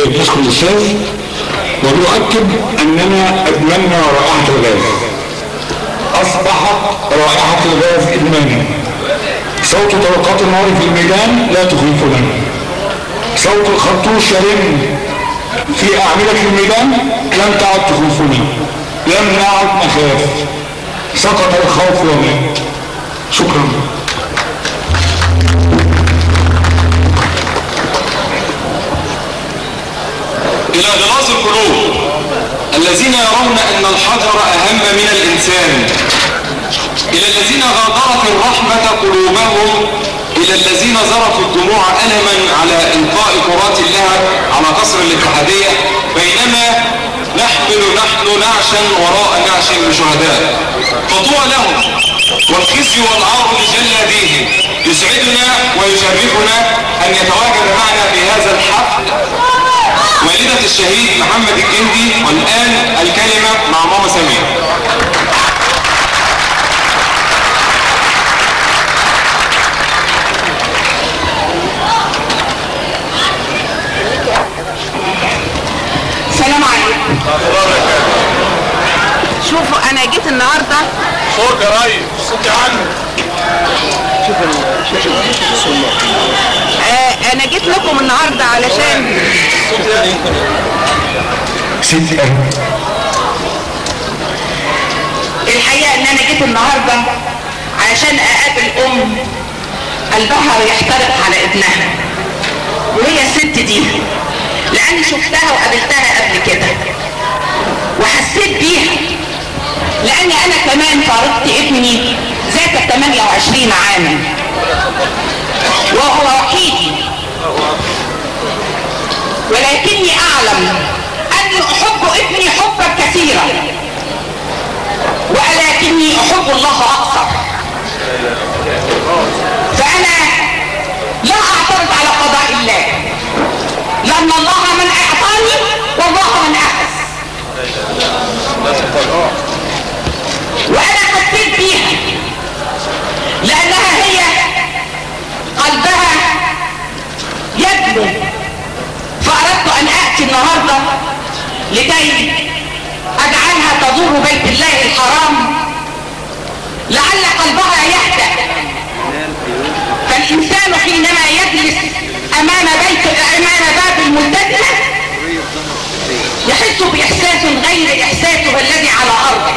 نشكر الاستاذ ونؤكد اننا ادمنا رائحه الغاز. اصبحت رائحه الغاز ادمانا. صوت طلقات النار في الميدان لا تخيفنا. صوت الخرطوش يرن في اعمده الميدان لم تعد تخيفنا. لم نعد نخاف. سقط الخوف ومات. شكرا. إلى غلاظ القلوب الذين يرون أن الحجر أهم من الإنسان، إلى الذين غادرت الرحمة قلوبهم، إلى الذين ذرفوا الدموع ألما على إلقاء كرات اللهب على قصر الاتحادية، بينما نحن نعشا وراء نعش بشهداء، فطوى لهم والخزي والعار لجلاديهم. يسعدنا ويشرفنا أن يتواجد معنا في هذا الحفل والدة الشهيد محمد الجندي. والآن الكلمة مع ماما سمير. السلام عليكم. شوفوا انا جيت النهارده صوت يا ريس صوتي عنك. انا جيت لكم النهارده علشان الحقيقه ان انا جيت النهارده علشان اقابل ام قلبها يحترق على ابنها، وهي الست دي لاني شفتها وقابلتها قبل كده وحسيت بيها، لاني انا كمان فارقت ابني ذات 28 عاما وهو وحيدي، ولكني اعلم اني احب ابني حبا كثيرا، ولكني احب الله اكثر. فانا لا اعترض على قضاء الله، لان الله من اعطاني والله من اخذ، وانا حسيت بيها لانها هي قلبها يبلغ، فاردت ان اتي النهارده لكي اجعلها تزور بيت الله الحرام لعل قلبها يهدأ. فالانسان حينما يجلس امام باب الملتزمه يحس باحساس غير احساسه الذي على ارضه،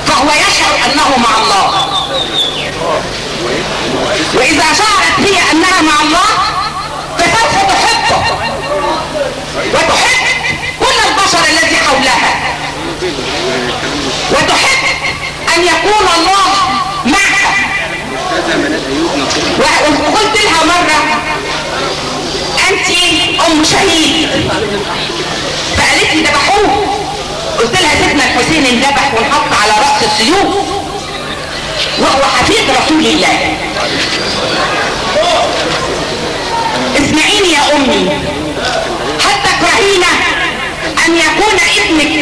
فهو يشعر انه مع الله، واذا شعرت هي انها مع الله فسوف تحبه وتحب كل البشر الذي حولها، وتحب ان يكون الله معها. وقلت لها مره انت ام شهيد، فقالت لي ذبحوه. قلت لها سيدنا الحسين انذبح وانحط على راس السيوف وهو حفيد رسول الله. اسمعيني يا امي، هل تكرهين ان يكون ابنك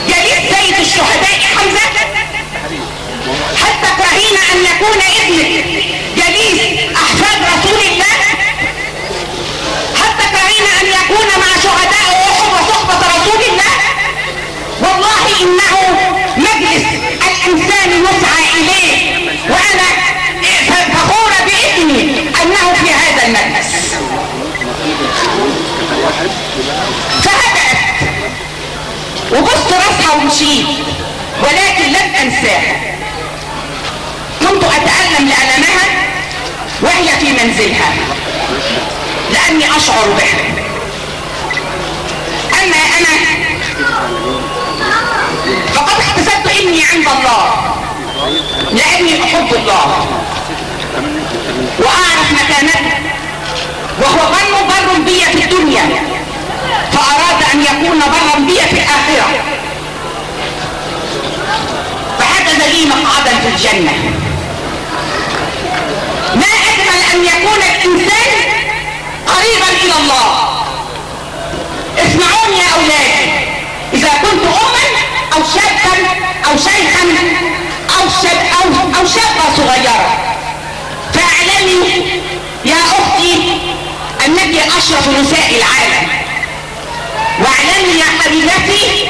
جليس سيد الشهداء حمزه؟ هل تكرهين ان يكون ابنك جليس احفاد رسول الله؟ هل تكرهين ان يكون مع شهداء احد وصحبه رسول الله؟ والله انه مجلس الانسان يسعى اليه، وانا فخوره بابني انه في هذا المجلس. فهدأت وبصت راسها ومشيت، ولكن لم انساها. كنت اتألم لألمها وهي في منزلها لاني اشعر بها. اما انا فقد احتسبت ابني عند الله لاني احب الله واعرف مكانته، وهو بر بي في الدنيا فاراد ان يكون برا بي في الاخره، فحجز لي مقعدا في الجنه. ما اجمل ان يكون الانسان قريبا الى الله. اسمعوني يا اولادي، اذا كنت اما او شابا او شيخا او شابه صغيره، فاعلمي يا اختي أنك أشرف نساء العالم، واعلمي يا حبيبتي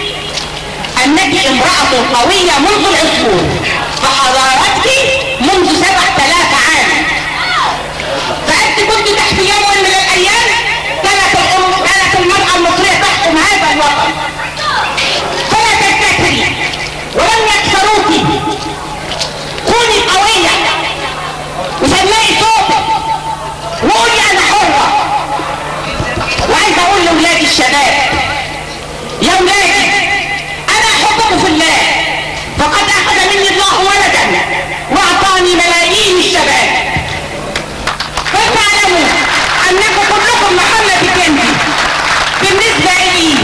أنك امرأة قوية منذ العصور، فحضارتك منذ 7000 عام. فأنت كنت تحت يوم من الأيام كانت المرأة المصرية تحكم هذا الوطن، فلا تكتري ولم يكسروك. كوني قوية وسمعي صوتك وقولي أنا حرة. وعايزة أقول لأولادي الشباب، يا أولادي أنا أحبكم في الله، فقد أخذ مني الله ولدا وأعطاني ملايين الشباب، فلتعلموا أنكم كلكم محمد كنزي بالنسبة لي.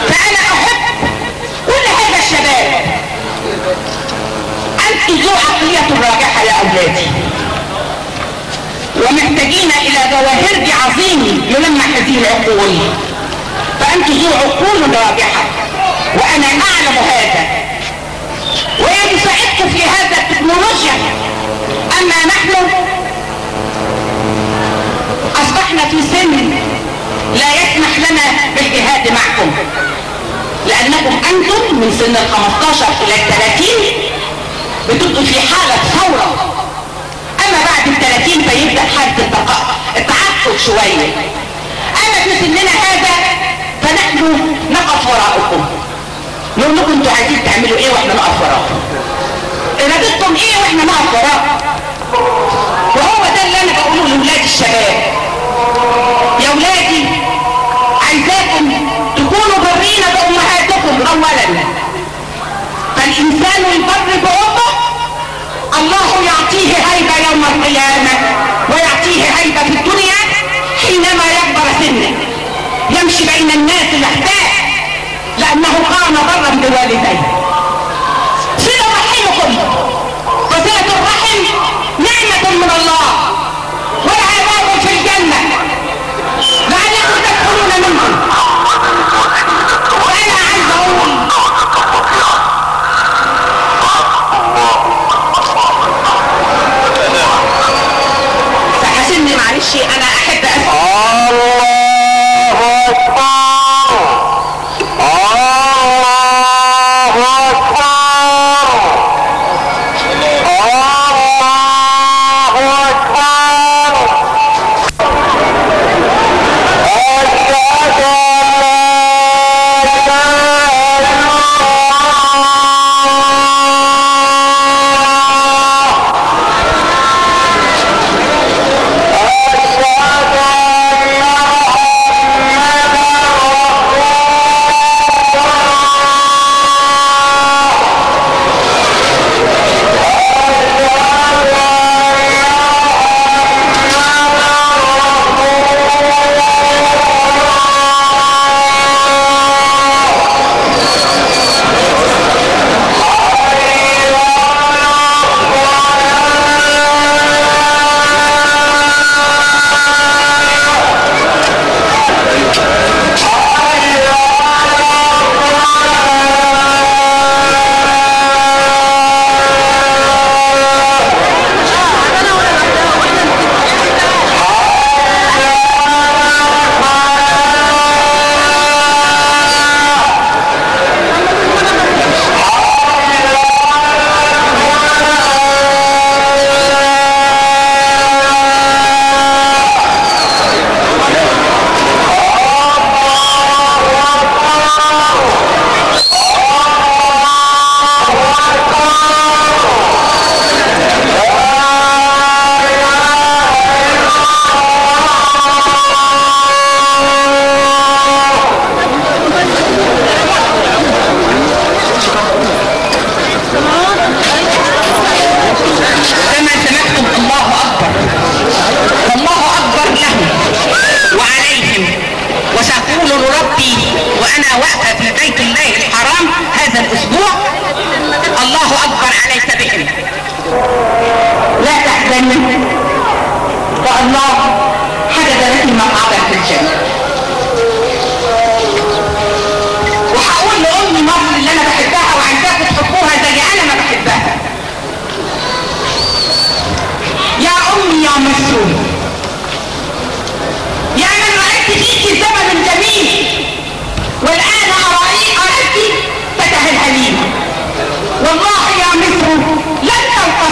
فأنا أحب كل هذا الشباب. أنتم ذو عقلية راجحة يا أولادي، ومحتاجين إلى جواهر عظيم يلمح هذه العقول، فأنتم ذو عقول راجحة وأنا أعلم هذا، ويساعدكم في هذا التكنولوجيا. أما نحن أصبحنا في سن لا يسمح لنا بالجهاد معكم، لأنكم أنتم من سن 15 إلى 30 بتبقوا في حالة ثورة، أما بعد 30 فيبدأ حالة التعقل شوية. أما في سننا هذا فنحن نقف وراءكم، نقول لكم انتوا عايزين تعملوا ايه واحنا نقف وراءكم، ارادتكم ايه واحنا نقف وراءكم. وهو ده اللي انا بقوله لاولاد الشباب. يا اولادي عايزاكم تكونوا برين بامهاتكم اولا، فالانسان يبر بامه الله يعطيه هيبه يوم القيامه، ويعطيه هيبه في الدنيا حينما يكبر سنه، يمشي بين الناس الاحداث لانه قام برا بوالديه. صلة رحمكم، وصلة الرحم نعمة من الله والعذاب في الجنة لعلكم تدخلون منهم. وانا عايز اقول فحسني معلش انا احب اسال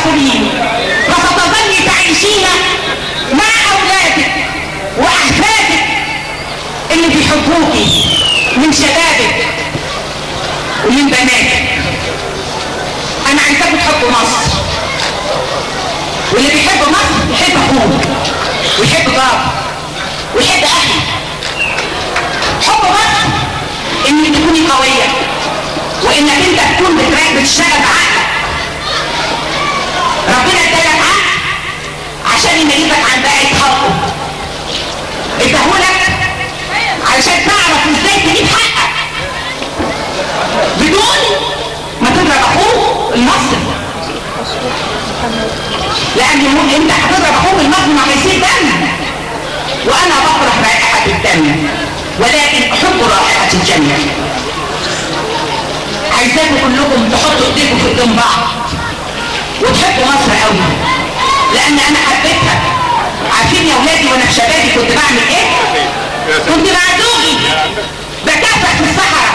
تأكلين وستظلي تعيشين مع أولادك وأحفادك اللي بيحبوكي من شبابك ومن بناتك. أنا عايزاكم تحبوا مصر، واللي بيحب مصر يحب أخوه ويحب جاره ويحب أهله. حب مصر إنك تكوني قوية، وإنك أنت تكون بتشتغل بعقلك. ربنا ادالك عقل عشان يميزك عن باقي خلقه، اداهولك علشان تعرف ازاي تجيب حقك بدون ما تضرب اخوه المصري، لان انت هتضرب اخوه المصري ما هيصير دم. وانا بكره رائحه الدم ولكن احب رائحه الجنه. عايزاكم كلكم تحطوا ايديكم في ايدين بعض وتحبوا مصر قوي، لان انا حبيتها. عارفين يا ولادي وانا في شبابي كنت بعمل ايه؟ كنت مع زوجي بكافح في الصحراء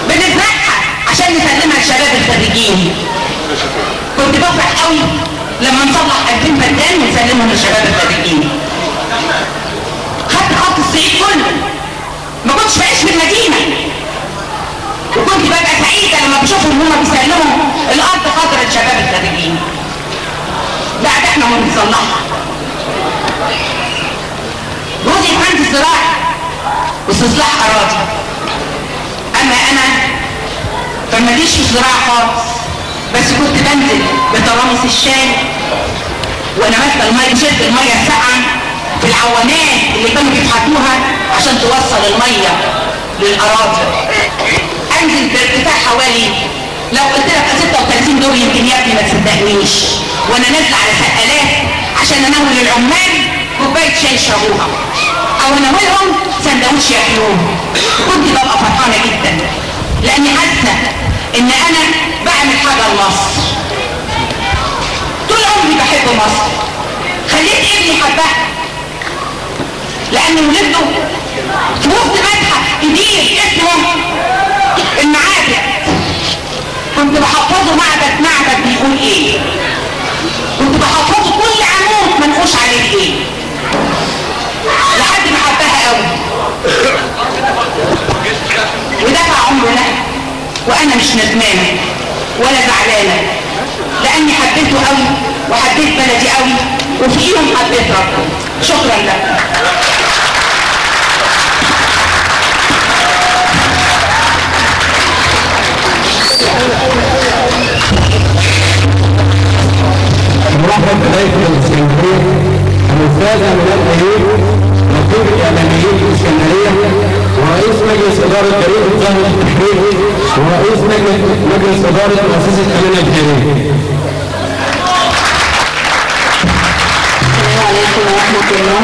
بنزرعها عشان نسلمها للشباب الخريجين. كنت بفرح قوي لما نصلح 2000 فدان ونسلمهم للشباب الخريجين. خدت خط الصعيد كله، ما كنتش بعيش في المدينه، وكنت ببقى سعيده لما بشوفهم هما بيسلموا الارض خضراء للشباب الخريجين. بعد احنا ما بنصلحها. جوزي مهندس زراعي واستصلاح اراضي، اما انا فماليش في الزراعه خالص، بس كنت بنزل بترامس الشاي وانا ماسكه الميه، شلت الميه الساقعه في العوامات اللي كانوا بيفحطوها عشان توصل الميه للاراضي. انزل بارتفاع حوالي، لو قلت لك 36 دور يمكن يا ابني ما تصدقنيش، وانا نازله على سقالات عشان اناول العمال كوبايه شاي يشربوها او اناولهم سندوتش ياكلوه. كنت ببقى فرحانه جدا لاني حاسه ان انا بعمل حاجه لمصر. طول عمري بحب مصر، خليت ابني يحبها لانه ولده في وسط متحف كبير اسمه المعابد. كنت بحفظه معبد بيقول ايه، كنت بحفظه كل عمود منقوش عليه ايه، لحد ما حبها قوي ودفع عمره لها. وانا مش ندمانه ولا زعلانه لاني حبيته قوي وحبيت بلدي قوي، وفيهم حبيت ربنا. شكرا لك. مرحبا بضيفنا الاسكندريه الاستاذ امجاد ايوب، نقيب الاعلاميين في الاسكندريه ورئيس مجلس اداره فريق الظاهر التحرير ورئيس مجلس اداره مؤسسه امانه الخيريه. السلام عليكم ورحمه الله.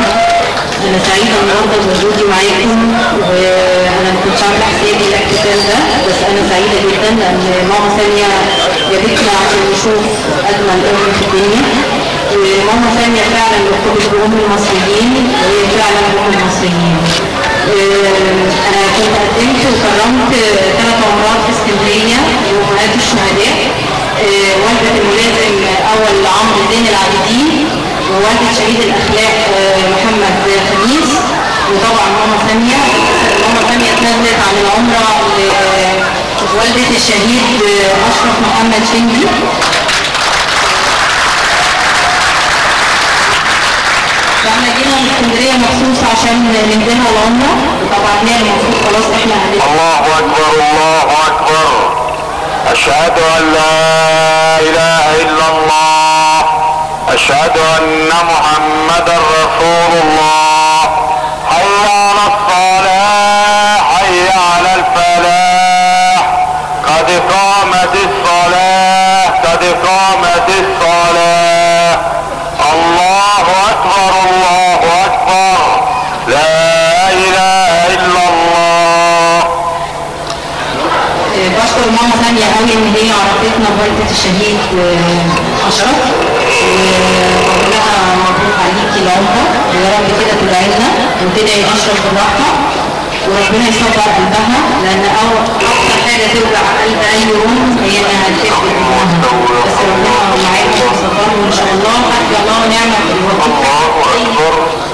انا سعيده النهارده بوجودي معاكم، وانا ما كنتش عامله حسابي الاحتفال ده، بس انا سعيده جدا لان ماما ثانيه جابتنا عشان نشوف اجمل ام في الدنيا. وماما ثانيه فعلا مرتبطه بام المصريين، وهي فعلا ام المصريين. انا كنت قدمت وكرمت 3 عمرات في اسكندريه لامهات الشهداء، والده الملازم اول عمرو زين العابدين، ووالده شهيد الاخلاق محمد خميس، وطبعا ماما ثانيه. ماما ثانيه اتنزلت عن العمره والده الشهيد اشرف محمد شندي. فاحنا جينا من اسكندريه مخصوص عشان ننزلها العمره، وطبعا هي المفروض خلاص احنا الله اكبر الله اكبر، اشهد ان لا اله الا الله، اشهد ان محمدا رسول الله. حي على الصلاه، حي على الفلاح، قد قامت الصلاه، قد قامت الصلاه. الله اكبر الله اكبر، لا اله الا الله. بشكر ماما ثانيه قوي ان هي عرفتنا بوالده الشهيد اشرف، وبقول لها مبروك عليكي العمره، ويا رب كده تدعي لنا وتدعي اشرف بالراحه وربنا يصبر قلبها، لان اكتر حاجة توجع قلب أي أم هي إنها تفقد ابنها، بس ربنا معاكم وصفاهم إن شاء الله. حسبي الله ونعم الوكيل.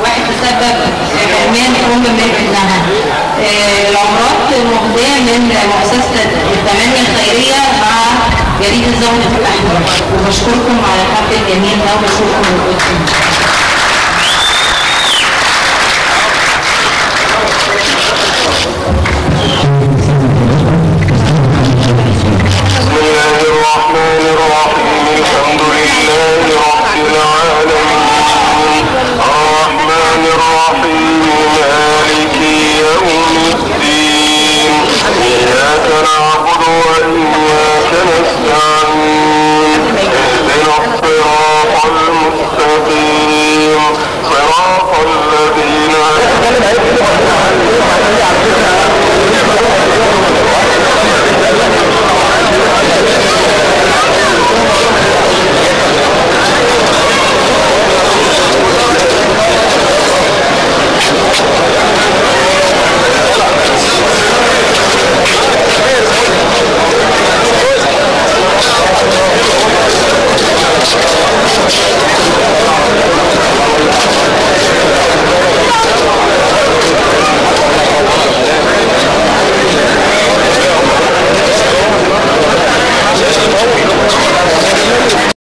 واحد تسبب حرمان أم من ابنها. العمرات مهداة من مؤسسة الثمانية الخيرية مع جريدة زاوية الأحمر، وبشكركم على الحفل الجميل ده وبشكركم لوجودكم.